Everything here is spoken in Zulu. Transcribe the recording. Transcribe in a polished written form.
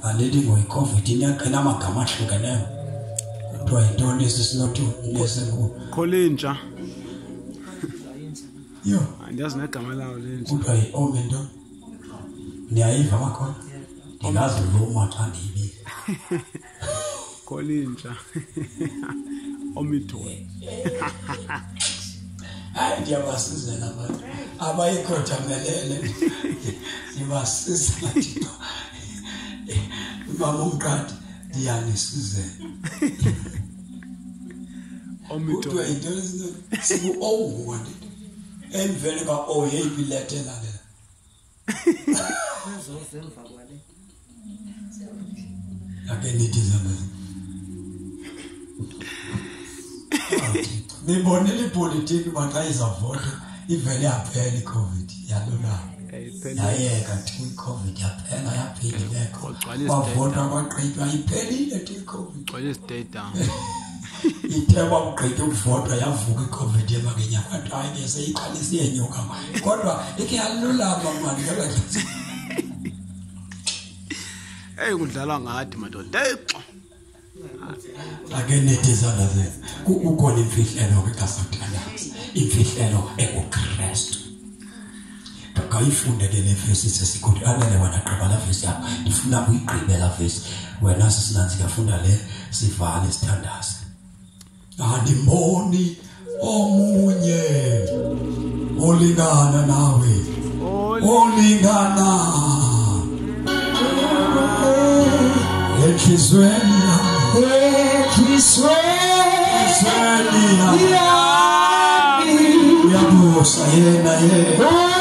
Andithi ngoyiCOVID inamagama ahlukeneyo. Kuthiwa yintoni esisinothi nesenkulu? Kholintsha. Yho. Andiyazi negama lawo lentsha. Kuthiwa yi-omi ntoni? Niyayiva makhona? Ndingaziluma xa ndiyibiza. Kholintsha. Omithon. Hayi, ndiyabasizela abantu abayikhothamelele, ndibasizela Thixo. Mama umqadi, ndiyanisizela. Kuthiwa yintoni siku-O ngoku andithi? Emveni kwa-O yeyiphi ileta elandela? Ake nithi zona. Nibonile ipolitiki uba xa izavota ivele yaphela iCOVID, yalulama. Yayeka thi iCOVID, yaphela, yaphila ibekho. Bavota kwagqitywa, iphelile thi iCOVID. Gcwele stadium. Ithe kwakugqitywa ukuvotwa yavuka iCOVID yema ngenyawo, kwathiwa hayi ke seyiqalisa iyenyuka. Kodwa ikhe yalulama mani ngela xesha. Eyi, kudlalwa ngathi madoda. Eyi, Ake nithi izandla zenu. Kukhona imfihlelo kaSathana, imfihlelo enguKristu. Kayifunde ke le vesi sesikhulu. Alele wena, gqiba la vesi yakho. Ndifuna uyigqibe la vesi. Wena sisinanzi kafunda le, sivale sithandaze. Andimboni omunye olingana nawe. Olingana enhlizweni yami. Enhlizweni yami. Uyabusa yena yena.